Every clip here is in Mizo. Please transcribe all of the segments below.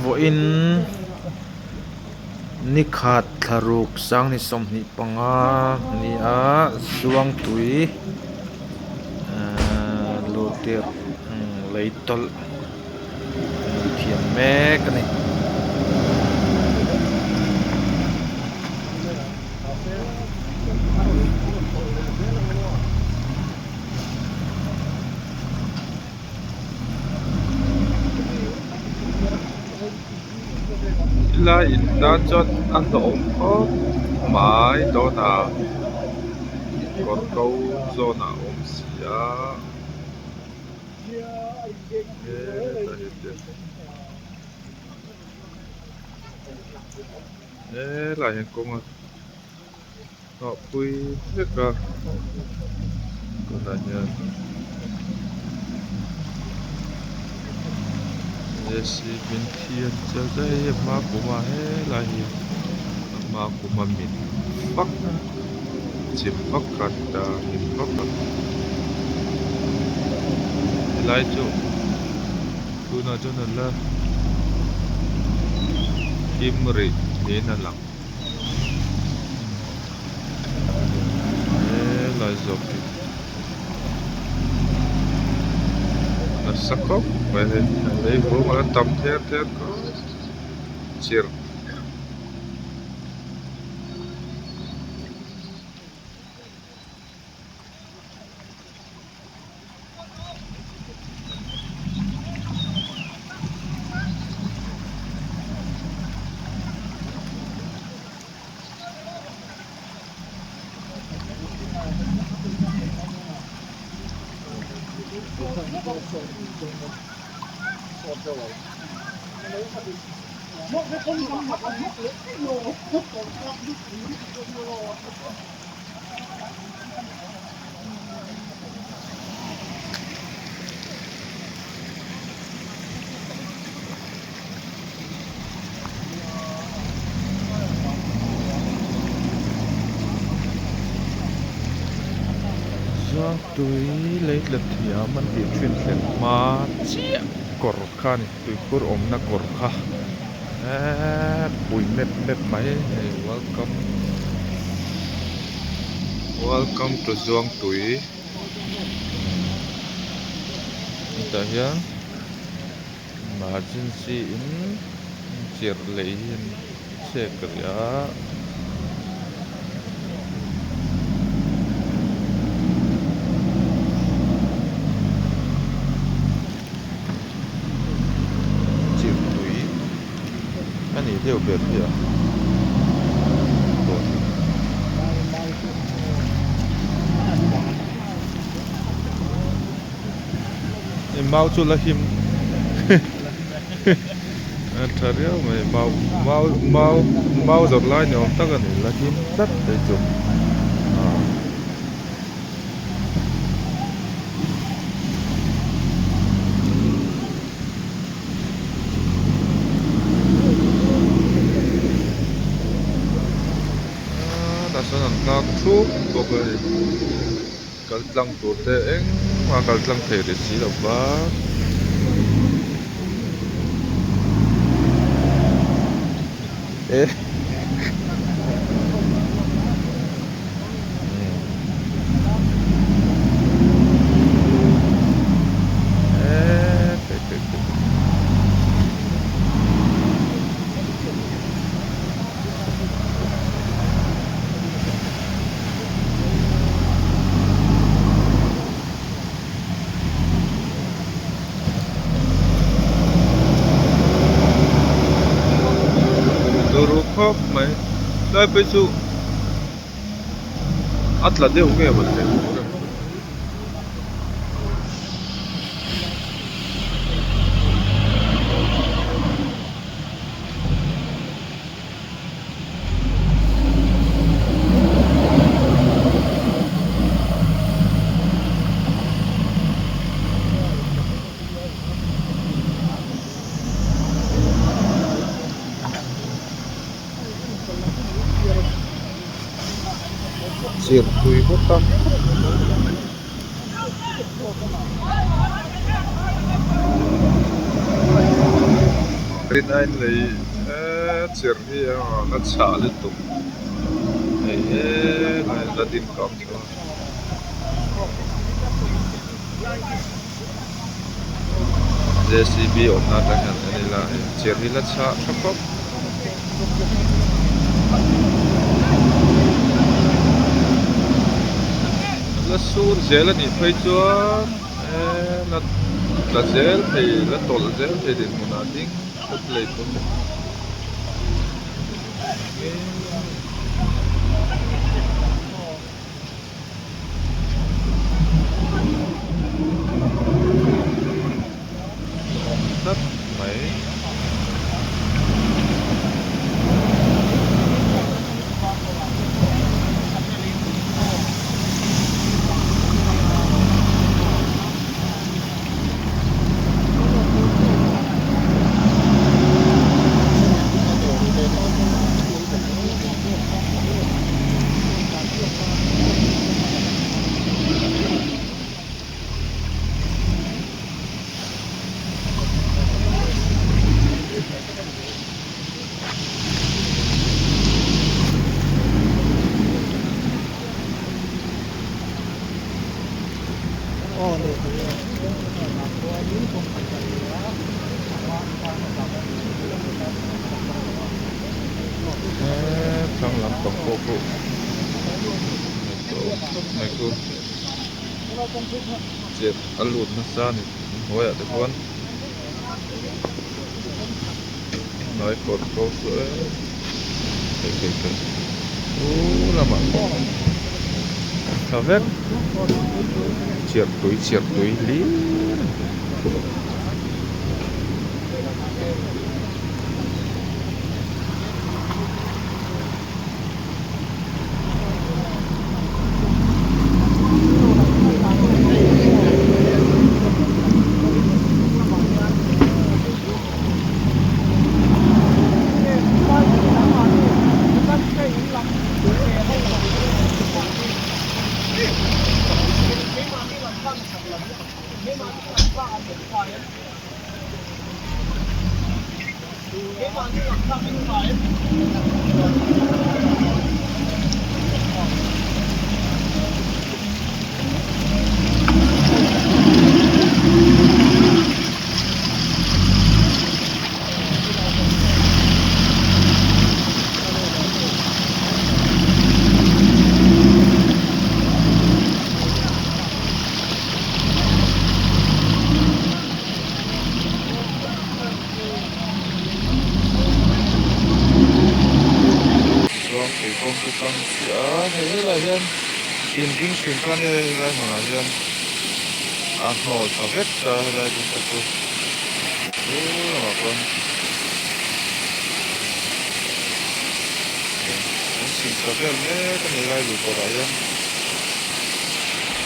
Vawiin nikhat thlaruk sang ni 25 ni a Zuangtui ehh luhtirh lei tawlh an thiam mek a ni. Helai in tan chuan a hlauhawm khawp mai dawn a kawr ko zawn ah a awm si a hetah hian helaiah hian kawng a hnawh pui vek a tunah hian cement hi an chel daih a hma kumah helai hi a hma kuma min vak chim vak kha a ni ta min vak a helai chu tunah chuan a la him rih niin a lang. Helai zawk hi nasa khawp mai hei lei vung a la tam ther ther khawp chirh. Zuangtui lei tla thiam an tih thin thlen hma chiah kawr kha a ni tuikhur awmna kawr kha eeee pui mep mep mai hei welcome welcome to Zuangtui hetah hian emergency in chirh lei hi an chek rih a. Chirh tui a nih deuh ber hi a Hei mau chu la him a tha riau mai mau mau mau mau zawrh lai ni awm tak a ni la him tlat hei chu ah. Tah sawn an nghak thup bawk a ni kal tlang tur te engmah a kal tlang thei rih si lo va. Turu khawp mai tlai phei chu a tla deuh nge maw le. Chirh tui bawk a. Rin aiin lei eee chirh hi a la chhah lutuk hei helai la din kang chu a. J_c_b awmna atang hian en ila hei chirh hi la chhah tha khawp. La sur zel a nih phei chuan eee la tla zel thei la tawlh zel thei dinhmunah ding thut lei pawn awm tlat mai. He thlang lampang pawh pawh ngaihtuah awm khawp mai khu chet a lut nasa a ni hnuaiah te khuan hnai kawr ko chu e thei thei thei u lamah pawh tha vek chhiar tui chhiar tui hlir a ni. Chuan keipawh chu tlang chiah a hei helaiah hian in ding thin kha nia helai hmunah hian a hnawl tha vek ta helai ding kha chu chu lamah chuan an chhim tha vel mek a ni helai lui kawrah hian.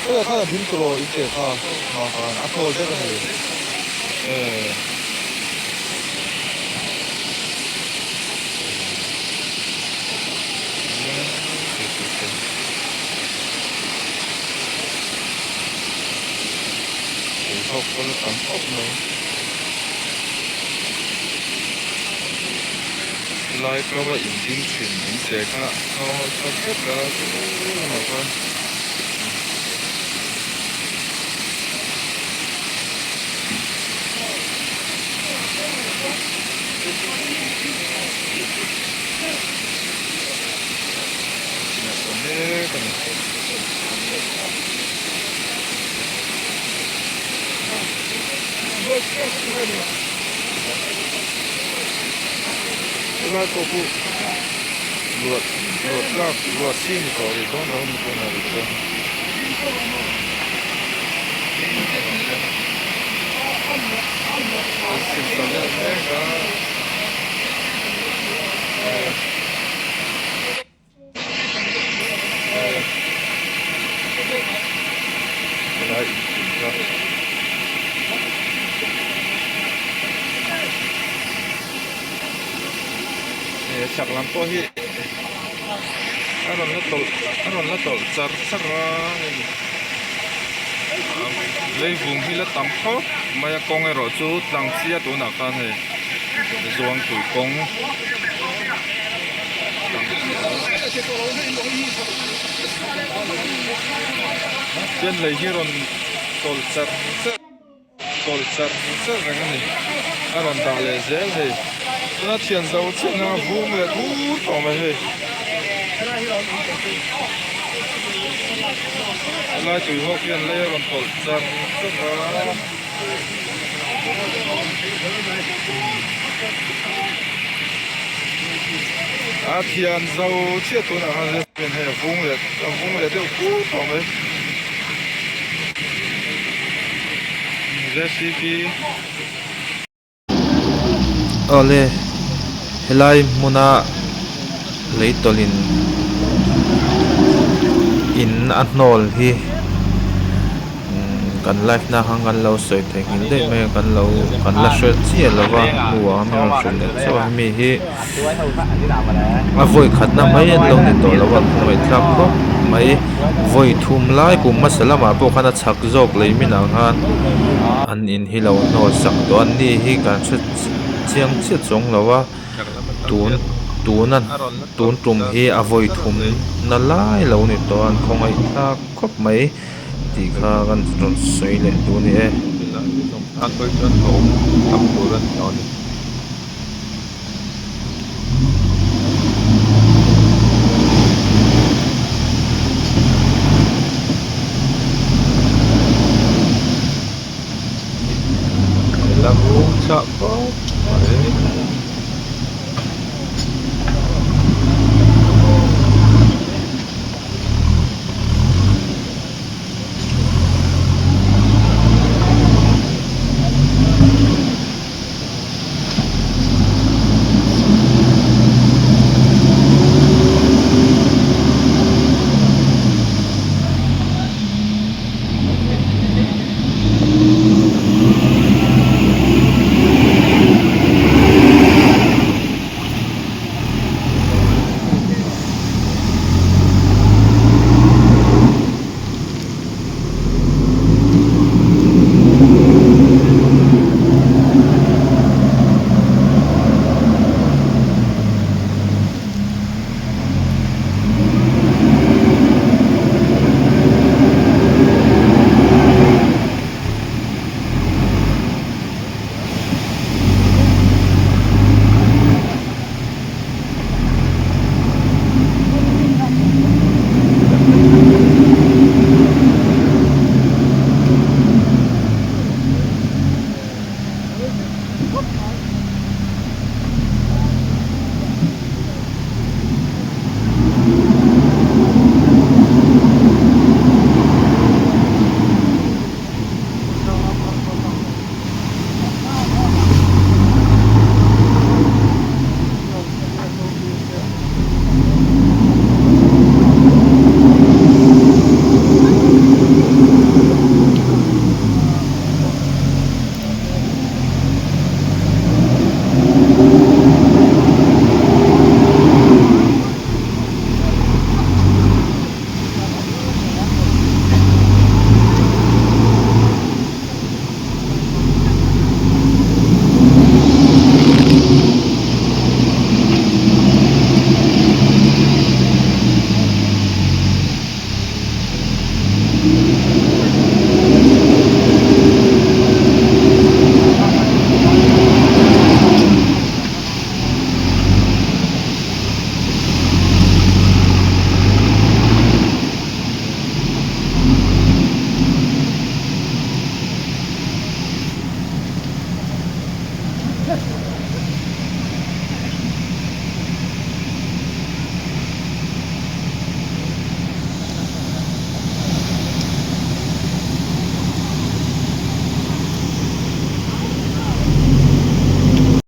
Helai khan a ding tawh lo in teh kha hma khan a hnawl vek a ni e. Lai ko a in ding thin in che kha a tha vek a chu lamah khan. Mek a ni. Helai pawh pawh luah luah tlak luah chi ni tawh rih dawn lo a ni tunah rih chuan. An sim ta vel mek a. Helai inchung kha he chhak lam pawh hi a rawn la tawlh a rawn la tawlh char char a hei leivung hi la tam khawp mai a kawng erawh chu tlang chiah tunah khan hei. Zuangtui kawng Chuan lei hi rawn tawlh char char tawlh char char reng a ni a rawn dah leh zel hei tuna thian zo chiah anga vum leh thur tawh mai hei helai tui ho khian lei a rawn tawlh char char a. A thian zo chiah tunah khan hian hei a vung leh a vung leh deuh pur tawh mai J C B Awle helai hmuna lei tawlhin in a hnawl hi kan live na khan kan lo sawi theihnghilh daih mai a kan lo kan la hre chiah lo va hnuah min rawn hrilh leh chauh a hemi hi a vawi khatna mai an lo ni tawh lo a khawngaihthlak khawp mai vawi thum lai kum hmasa lamah pawh khan a chhak zawk lei minah khan an in hi lo hnawl sak tawh a ni hi kan hre chiang chiah chuang lo a tun tuna tun tum hi a vawi thum na lai lo ni tawh a an khawngaihthlak khawp mai. Tih kha kan rawn sawi leh duh a ni e.